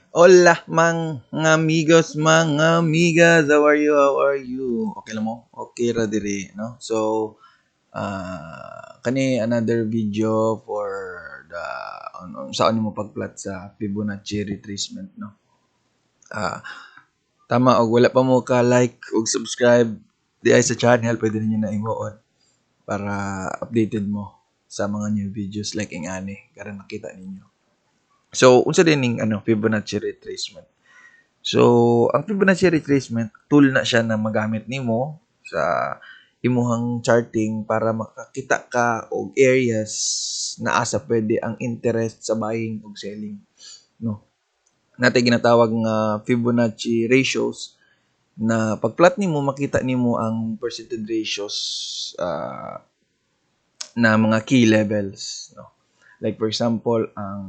Hola, mga amigos, mga amigas. How are you? How are you? Okay lang mo? Okay ra diri, no? So, kani another video for the on saan mo pagplot sa Fibonacci retracement, no? Tama og wala pa mo ka like ug subscribe di ay sa channel, pwede ninyo na imuon para updated mo sa mga new videos like ing ani karon nakita ninyo. So, unsa din ning ano Fibonacci retracement? So, ang Fibonacci retracement tool na siya na magamit nimo sa imuhang charting para makakita ka og areas na asa pwede ang interest sa buying ug selling, no? Natay ginatawag nga Fibonacci ratios na pagplot nimo, makita nimo ang percentage ratios na mga key levels, no? Like for example, ang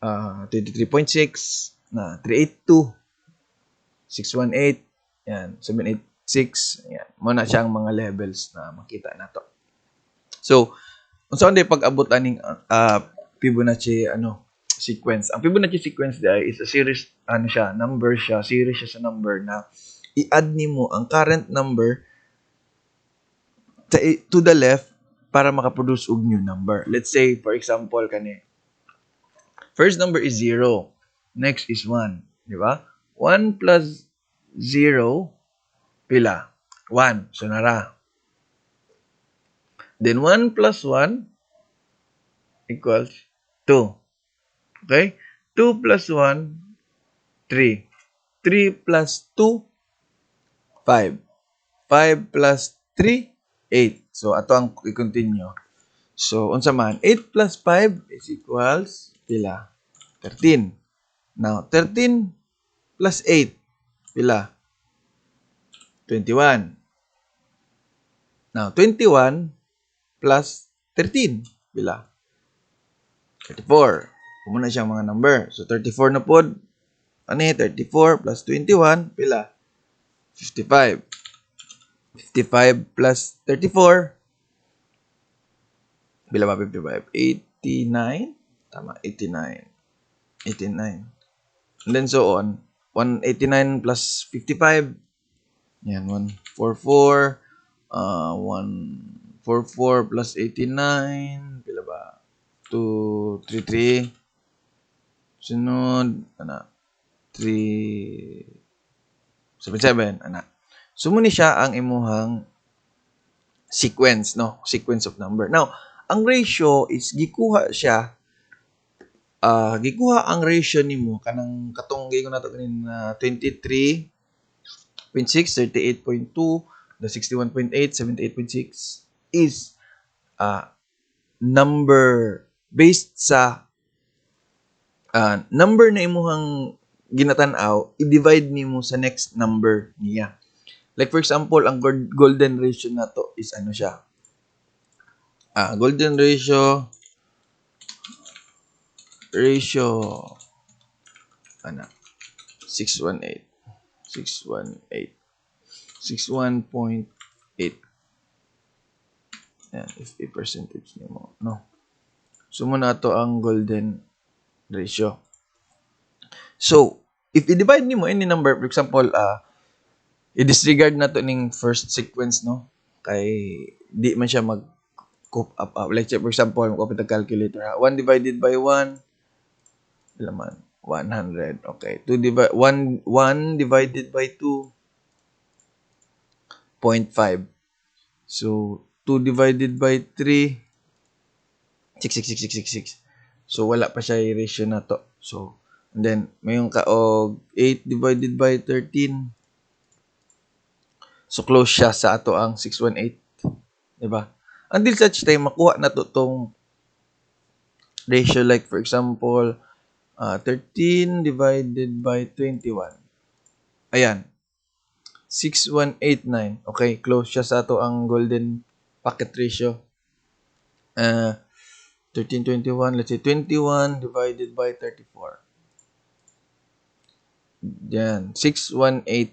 23.6 na 382, 618, yan, 786, yan. Mo na siya ang mga levels na makita nato. So, unsa man pag-abot aning Fibonacci ano sequence? Ang Fibonacci sequence di ay is a series, ano siya, number siya, series siya sa number na i-add nimo ang current number to the left para makaproduce og new number. Let's say, for example, kani first number is 0. Next is 1. Di ba? 1 plus 0, pila? 1. So, nara. Then, 1 plus 1 equals 2. Okay? 2 plus 1, 3. 3 plus 2, 5. 5 plus 3, 8. So, ato ang i-continue. So, unsa man? 8 plus 5 is equals pila? 13. Now, 13 plus 8, pila? 21. Now, 21 plus 13, pila? 34. Kumo na siyang mga number. So, 34 na pod. Ano 34 plus 21, pila? 55. 55 plus 34, pila ba 55? 89? Tama, 89. 89. And then so on. 189 plus 55. Yan, 144. 144 plus 89. Pila ba? 233. Sunod, ana, 3, 77, ana. So, muni siya ang imuhang sequence, no? Sequence of number. Now, ang ratio is gikuha siya, gikuha ang ratio nimo kanang katong giingon nato kanina, 23.6, 38.2, the 61.8, 78.6 is number based sa number na imuhang ginatan-aw, i-divide nimo sa next number niya. Like for example, ang golden ratio nato is ano siya? Golden ratio ratio ana 618, 618, 61.8. Yan, if a percentage nimo, no? So mo na to ang golden ratio. So if i-divide nimo any number, for example, i-disregard na to ning first sequence, no, kay di man siya mag cope up up. Let's say for example, mag-open the calculator, ha? 1 divided by 1, pila man? 100. Okay, 2 divide 1, 1 divided by 2, 0.5. So 2 divided by 3, 6 6 6 6 6 6. So wala pa siya ratio na to. So and then mayon ka og 8 divided by 13. So close siya sa ato ang 618, di ba? Until such time makuha na to tong ratio, like for example, 13 divided by 21. Ayan. 6189. Okay, close siya sa ato ang golden pocket ratio. 1321, let's say 21 divided by 34. Yan, 618.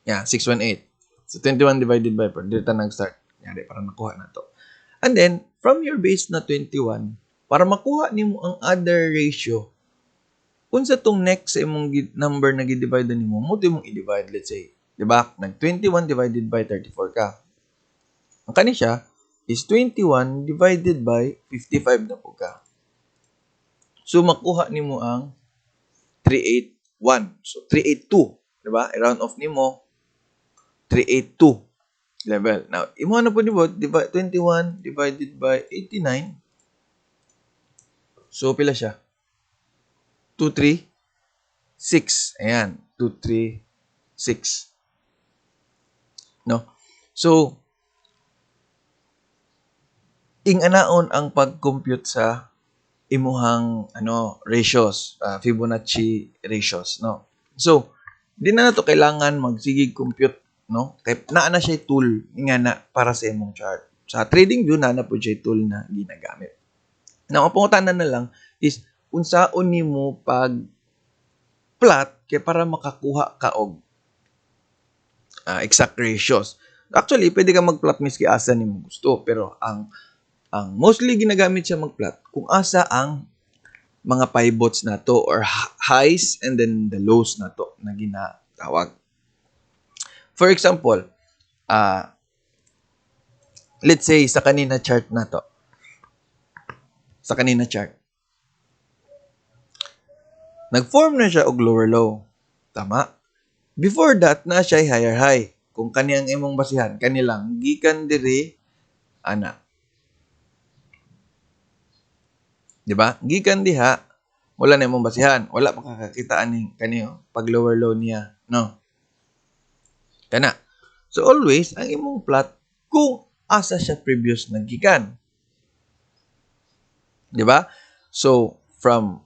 Yeah, 618. So 21 divided by 4. Dito nag-start. Yan, para nakuha na to. And then, from your base na 21, para makuha nimo ang other ratio, Unsa tong next sa imong number na gi-divide nimo, mo imong i-divide, let's say, di ba? Nag 21 divided by 34 ka. Ang kani siya is 21 divided by 55 na po ka. So makuha nimo ang 381. So 382, di ba? I-round off nimo 382 level. Now, imo na po nimo divide 21 divided by 89. So pila siya? 2 3 6. Ayan, 2 3 6. No? So inganaon ang pag-compute sa imuhang ano ratios, Fibonacci ratios, no? So, di na nato kailangan magsigig compute, no? Kay naa na siya tool nga na para sa imong chart. Sa trading view na po siya tool na ginagamit. Now, ang pangutana na lang is unsaon nimo pag plot kay para makakuha ka og exact ratios. Actually, pwede ka mag-plot miski asa nimo gusto, pero ang mostly ginagamit siya mag-plot kung asa ang mga pivots nato or highs and then the lows nato na ginatawag. For example, let's say sa kanina chart nato. Sa kanina chart. Nag-form na siya og lower low. Tama? Before that, na siya higher high. Kung kani ang imong basihan, kanilang gikan diri ana. Di ba? Gikan diha, wala na imong basihan. Wala pa kakakita aning kaniyo pag lower low niya, no? Kana. So always ang imong plot kung asa siya previous naggikan. Di ba? So from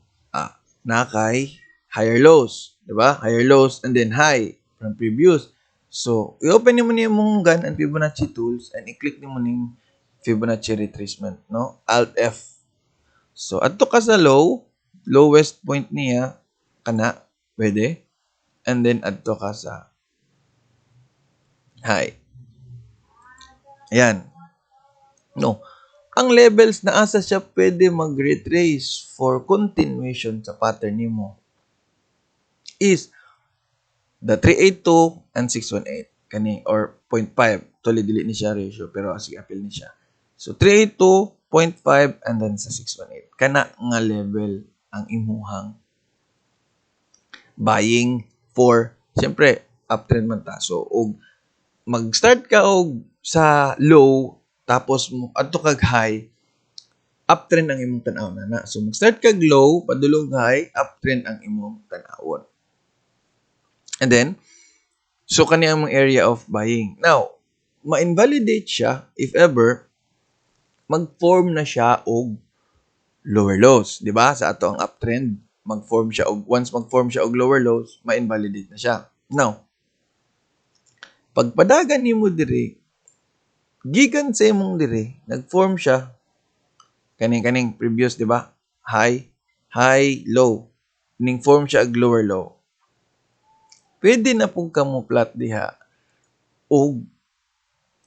na kay higher lows, di ba? Higher lows and then high from previous. So i-open nimo ni imong Gann and Fibonacci tools and i-click nimo ning Fibonacci retracement, no? Alt F. So adto ka sa low, lowest point niya kana, pwede. And then adto ka sa high. Ayan. No. Ang levels na asa siya pwede mag-retrace for continuation sa pattern nimo is the 382 and 618 kani or 0.5. Actually dili ni siya ratio pero sige apil ni siya. So 382.5 and then sa 618. Kana nga level ang imuhang buying for siyempre uptrend man ta. So og mag-start ka og sa low tapos mo adto kag high, uptrend ang imong tan-aw na. So mag-start kag low padulong high, uptrend ang imong tan-awon. And then so kani ang area of buying. Now, ma-invalidate siya if ever mag-form na siya og lower lows, di ba? Sa ato ang uptrend, mag-form siya og once mag-form siya og lower lows, ma-invalidate na siya. Now, pagpadagan nimo diri, gikan sa imong diri, nag-form siya kaning previous, di ba? High, high, low. Ning form siya og lower low. Pwede na pud ka mo plot diha og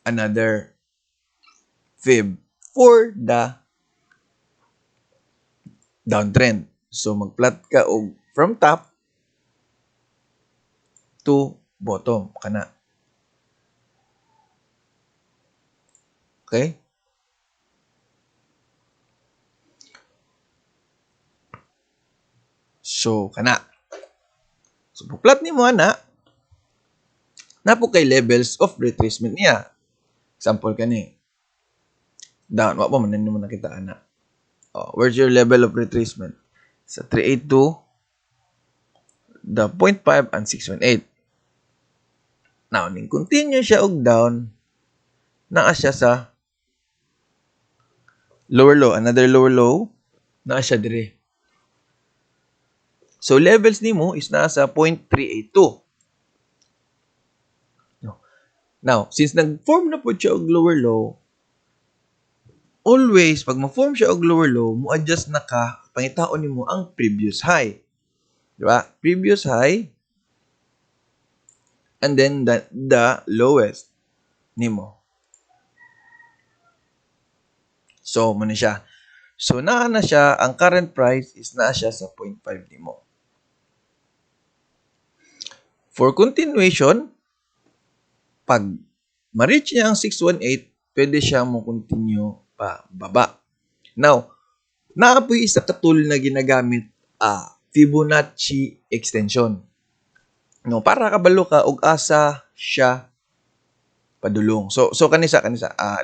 another fib for the downtrend. So magplot ka og from top to bottom kana. Okay? So kana. So pag-plot nimo ana, napo kay levels of retracement niya. Example kani. Down, wa pa man nimo nakita ana. Oh, where's your level of retracement? Sa 382, the 0.5 and 618. Now, ning continue siya og down, naa siya sa lower low, another lower low, naa siya dire. So levels nimo is nasa 0.382. No. Now, since nag-form na po siya og lower low, always pag ma-form siya og lower low, mo-adjust na ka, pangitaon nimo ang previous high. Di ba? Previous high and then the lowest nimo. So, mo na siya. So, naa na siya, ang current price is naa siya sa 0.5 nimo. For continuation, pag ma-reach niya ang 618, pwede siya mo continue pa baba. Now, naa poy isa ka tool na ginagamit, Fibonacci extension. No, para kabalo ka og asa siya padulong. So kanisa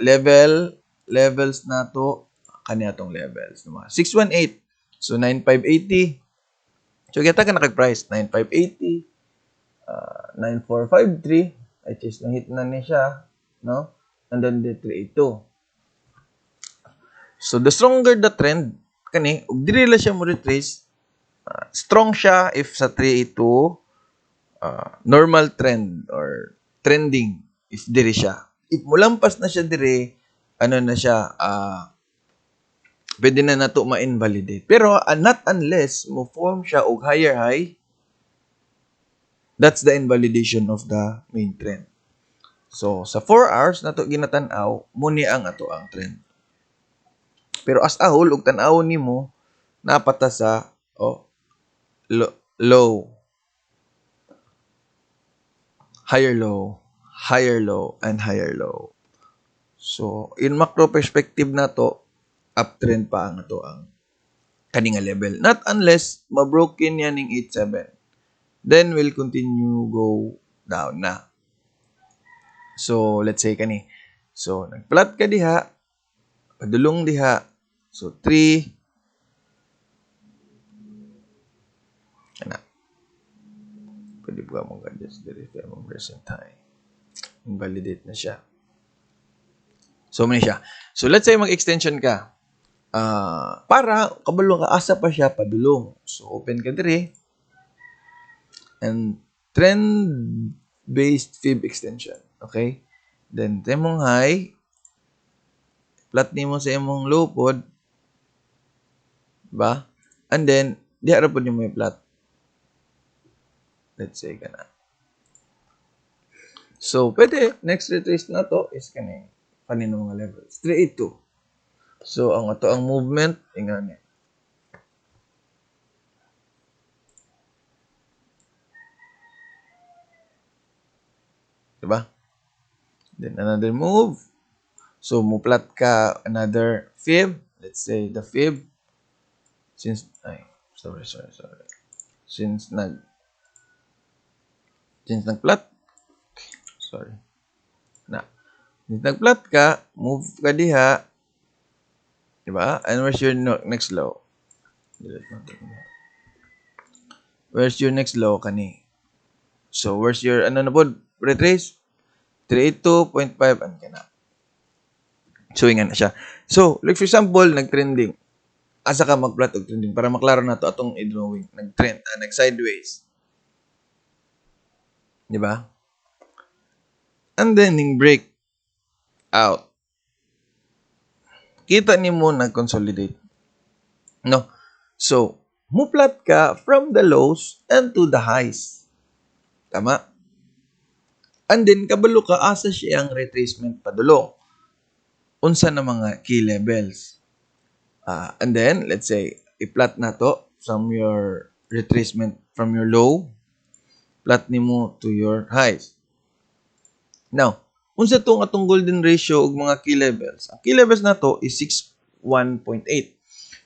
levels nato, kani atong levels, no? 618. So 9580. So kita ka na kag price 9580, 9453, which is na-hit na ni siya, no? And then the 382. So the stronger the trend kani, ug diri lang siya mo retrace, strong siya if sa 382, normal trend or trending if diri siya. If mulampas na siya diri, ano na siya, pwede na nato ma-invalidate. Pero not unless mo form siya og higher high, that's the invalidation of the main trend. So, sa 4 hours nato ginatan-aw, muni ang ato ang trend. Pero as a whole, og tan-awon nimo, napata sa, oh, low, higher low, higher low, and higher low. So, in macro perspective nato, uptrend pa ang ato ang kani nga level. Not unless ma-broken yan ning 8.7. Then, we'll continue go down na. So, let's say kani. So, nag-plot ka diha, padulong diha. So, 3. Ana. Pwede ba mo ga-adjust diri kay mong present high. Invalidate na siya. So, muna siya. So, let's say mag-extension ka. Para kabalo ka asa pa siya padulong. So, open ka diri. And trend-based fib extension. Okay? Then, sa imong high, plot nimo sa imong low pod. Diba? And then, diha ra pod nimo i-plot. Let's say kana. So, pwede, next retrace na to is kani kanino mga levels. 382. So, ang ato ang movement, ingani. Diba? Then, another move. So, mo-plot ka another fib. Let's say, the fib. Since, ay, sorry, sorry, sorry. Since nag-plot, sorry. Na. Since nag-plot ka, move ka diha. Diba? And where's your next low? Where's your next low kani? So, where's your, ano na po, retrace? 382.5, ano ka na. So, ingan na siya. So, like for example, nag-trending. Asa ka mag-plot og trending para maklaro na to atong i-drawing. Nag-trend, nag-sideways. Diba? And then, ning break out. Kita nimo nag-consolidate. No? So, mo-plot ka from the lows and to the highs. Tama? And then, kabalo ka, asa siya ang retracement padulong. Unsa na mga key levels. And then, let's say, i-plot na to from your retracement, from your low, plot nimo to your highs. Now, unsa tong atong golden ratio og mga key levels? Ang key levels na to is 61.8.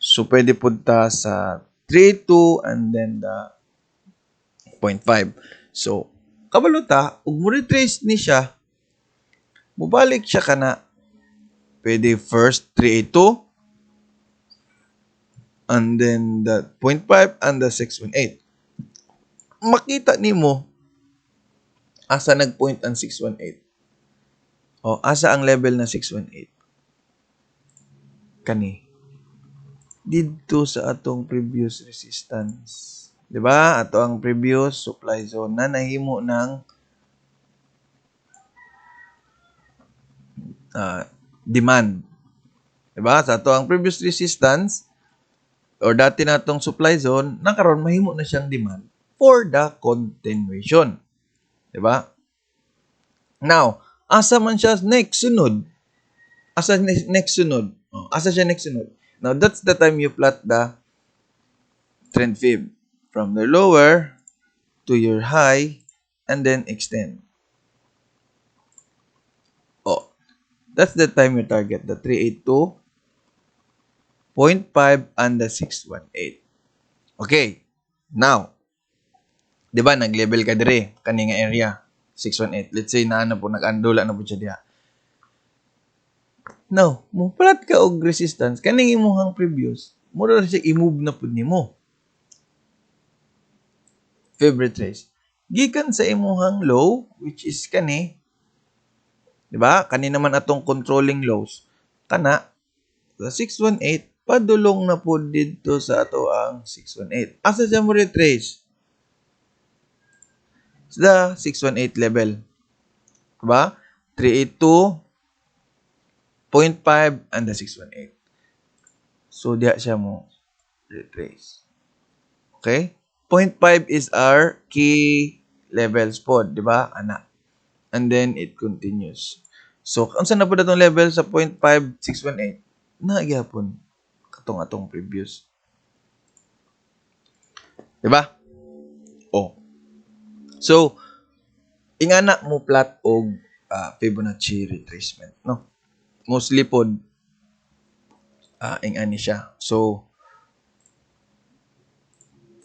So, pwede pud ta sa 3.2 and then the 0.5. So, kabalo ta, ug mo retrace ni siya, mubalik siya kana. Pwede first 3.82 and then the 0.5 and the 618. Makita nimo asa nagpoint ang 618. O, asa ang level na 618? Kani. Didto sa atong previous resistance. Diba? Ato ang previous supply zone na nahimo ng demand. Diba? Sa ato ang previous resistance or dati na atong supply zone, nakaron mahimo na siyang demand for the continuation. Diba? Now, asa man siya next sunod? Asa next sunod? Oh, asa siya next sunod? Now, that's the time you plot the trend fib. From the lower to your high, And then extend. Oh, that's the time you target the 382.5 and the 618. Okay. Now, di ba nag-level ka dire kani nga area 618? Let's say naa na po, nag-andula na po siya diha. Now, mo plot ka og resistance kaning imuhang previous, mura ra siya i-move na pud nimo. Fib retrace. Gikan sa imuhang low, which is kani, di ba? Kani naman atong controlling lows. Kana sa 618 padulong na pud didto sa ato ang 618. Asa siya mo retrace? The 618 level. Diba? 382.5 and the 618. So, diha siya mo retrace. Okay? 0.5 is our key levels pod, di ba? Ana. And then, it continues. So, unsa na pod atong level sa 0.5, 618? Na gyapon katong atong previous. Di ba? Oh. So, ingana mo plot og Fibonacci retracement, no? Mostly pod ingani siya. So,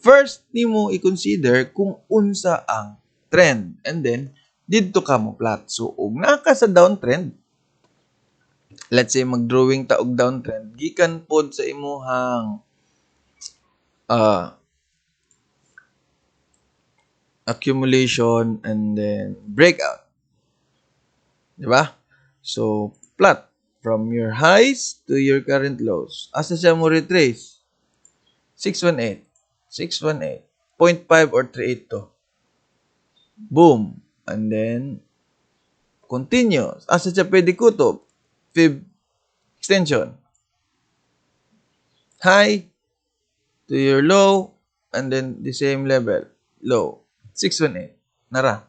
first nimo i-consider kung unsa ang trend and then didto ka mo plot. So, og naa ka sa downtrend, let's say mag-drawing ta og downtrend gikan pod sa imuhang accumulation and then breakout. Di ba? So, plot from your highs to your current lows. Asa siya mo retrace? 618. 618. 0.5 or 382. Boom. And then, continue. Asa siya pwede kutob? Fib extension. High to your low and then the same level. Low. 618. Nara.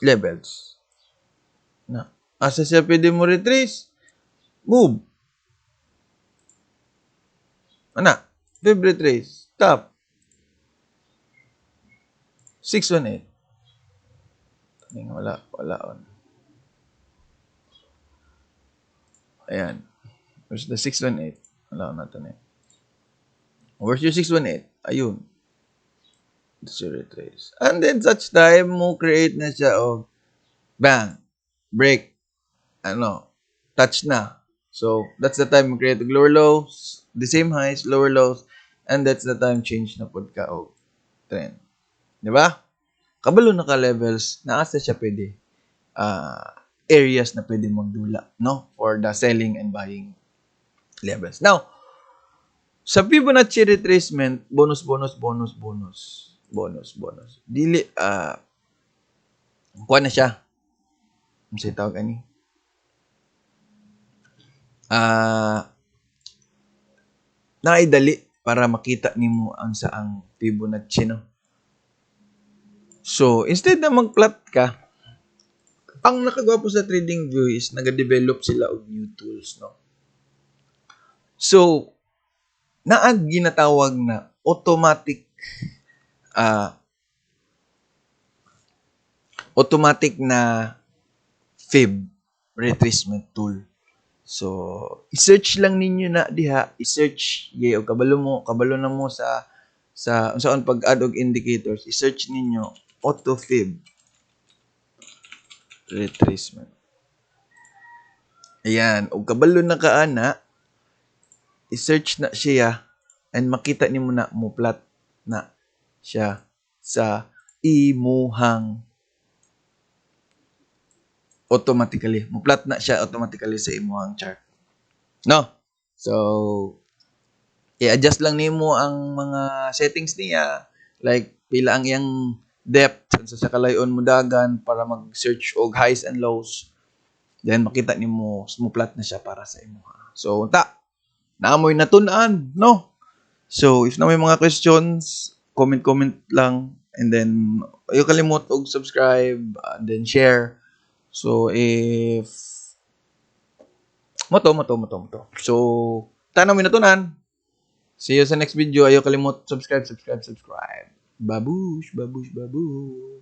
Levels. Na. Asa siya pwede mo retrace? Move. Ana. Fib retrace. Stop. 618. Wala. Wala on. Ayan. Where's the 618? Wala natin eh. Where's your 618? Ayun. That's your retrace. And then such time mo create na siya og bang, break, ano, touch na. So, that's the time mo create og lower lows, the same highs, lower lows, and that's the time change na pod ka og trend. Di ba? Kabalo na ka levels, naasa siya pwede areas na pwede magdula, no? For the selling and buying levels. Now, sa Fibonacci retracement, bonus, bonus, bonus, bonus, bonus, bonus. Dili, kuha na siya. Ano siya tawag ani? Naidali para makita nimo ang saang Fibonacci, no? So, instead na mag-plot ka, ang nakagwapo sa Trading View is naga-develop sila og new tools, no? So, naag ginatawag na automatic na fib retracement tool. So, i-search lang ninyo na diha, i-search ye og kabalo mo, kabalo na mo sa unsaon pag-add og indicators, i-search ninyo auto fib retracement. Ayan, og kabalo na ka ana, i-search na siya and makita nimo na mo plot na siya sa imuhang automatically. Mo plot na siya automatically sa imuhang chart. No? So, i-adjust lang nimo ang mga settings niya. Like, pila ang iyang depth sa kalayon mo dagan para mag-search og highs and lows. Then, makita nimo, mo plot na siya para sa imuha. So, ta, naamoy natun-an, no? So, if na may mga questions, comment, comment lang. And then, ayaw kalimot og subscribe, and then share. So, if moto, moto, moto, moto. So, tanaw mi natunan. See you sa next video. Ayaw kalimot subscribe, subscribe, subscribe. Babush, babush, babush.